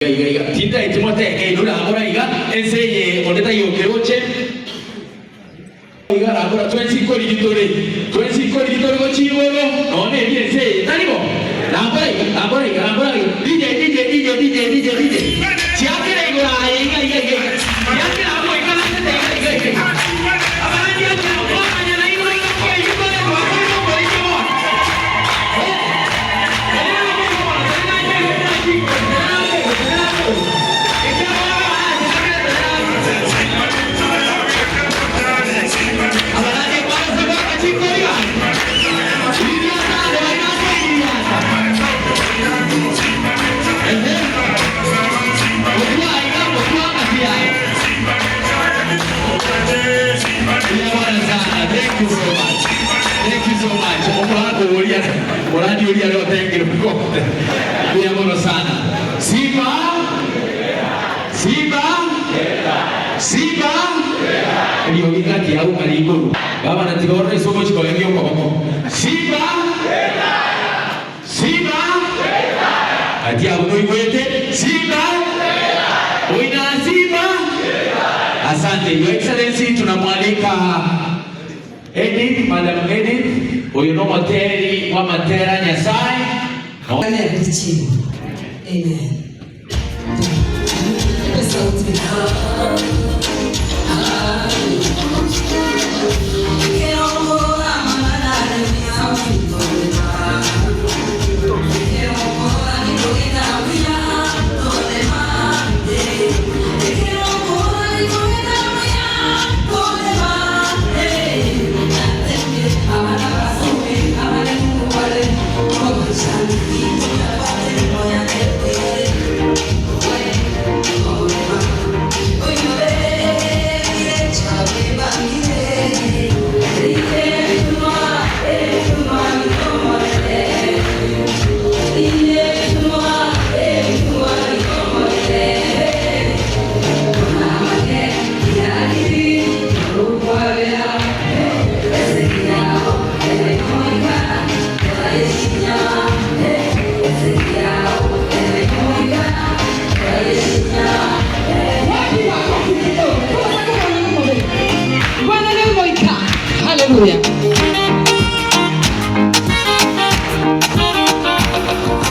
Iga iga iga, tintaeti moteke inwe rambora iga, ense eye onde taiyo okeroche. Iga rambora twensi nkorigi tore, twensi nkorigi tore gochia igoro, nonya nebi ense eye, tari bo? Rambora iga, rambora iga, rambora iga, DJ, DJ, DJ, DJ, DJ, DJ, chiakera igoro aye iga iga iga iga, chiakera abwo oikaransete iga iga iga iga. Abarandia aria nkomanya nainwe nkorigi tore, twakorire oborigi bono. Moradi oria are otengire mogote. Mbuya mono sana. Simba! Simba! Simba! Eriogi gati agwo kare igoro. Baba na tiga orore ase omochie korengia okoboko. Simba! Simba! Gati agwo noigwete? Simba! Oina Simba! Asante. Your Excellency tunamwalika Edith, Madam Edith, oyo nomoteri bw'amatera a Nyasae. Amen. Amen. Nipe sauti. Haleluya.